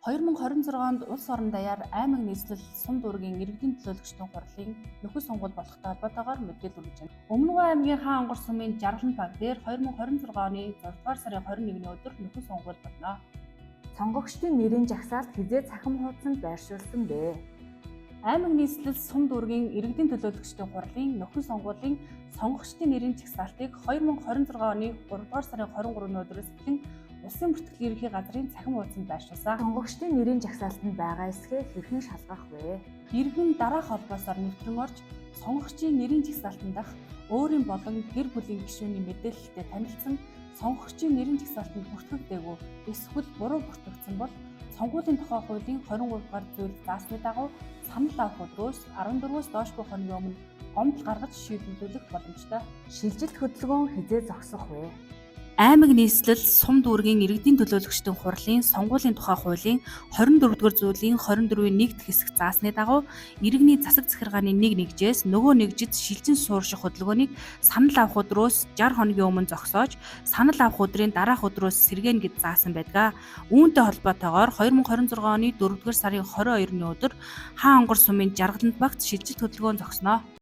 2026 онд улс орон даяар аймаг нийслэл сум дүүргийн иргэдийн төлөөлөгчдийн хурлын нөхөн сонгуул болохтой холбоотойгоор мэдээлэл хүргэж байна. Өмнөг аймгийн Хаан онгор сумын Жаргалант баг дээр 2026 оны 6 дугаар сарын 21-ний өдөр нөхөн сонгуул болно. Сонгогчдын нэрийн жагсаалт хэзээ цахим хуудсанд байршуулсан бэ? Аймаг нийслэл сум дүүргийн иргэдийн төлөөлөгчдийн хурлын нөхөн сонгуулийн сонгогчдын нэрийн жагсаалтыг 2026 оны 3 дугаар сарын 23-ны өдрөөс эхлэн Улсын бүртгэл ерөнхий газрын цахим хуудсанд байршуулсан. Сонгогчдын нэрийн жагсаалтанд байгаа эсэхээ хэрхэн шалгах вэ? Иргэн дараах холбоосоор нэвтрэн орж сонгогчийн нэрийн жагсаалтан дах өөрийн болон гэр бүлийн гишүүний мэдээлэлтэй танилцсан сонгогчийн нэрийн жагсаалтанд бүртгэгдээгүй эсвэл буруу бүртгэгдсэн бол сонгуулийн тухай хуулийн 23 дугаар зүйлд заасны дагуу санал авах өдрөөс 14-өөс доошгүй хоногийн өмнө гомдол гаргаж шийдвэрлэх боломжтой. Шилжилт хөдөлгөөн хэзээ зогсох вэ? Аймаг нийслэл сум дүүргийн иргэдийн төлөөлөгчдийн хурлын сонгуулийн тухай хуулийн 24-р зүйлийн 24-ийн 1 дэх хэсэгт заасны дагуу иргэний засаг захиргааны нэг нэгжээс нөгөө нэгжид шилжин суурших хөдөлгөөнийг санал авах өдрөөс 60 хоногийн өмнө зогсоож санал авах өдрийн дараах өдрөөс сэргээнэ гэж заасан байдаг. Үүнтэй холбоотойгоор 2026 оны 4-р сарын 22-ны өдөр Хаан онгор сумын Жаргалант багт шилжилт хөдөлгөөн зогсноо.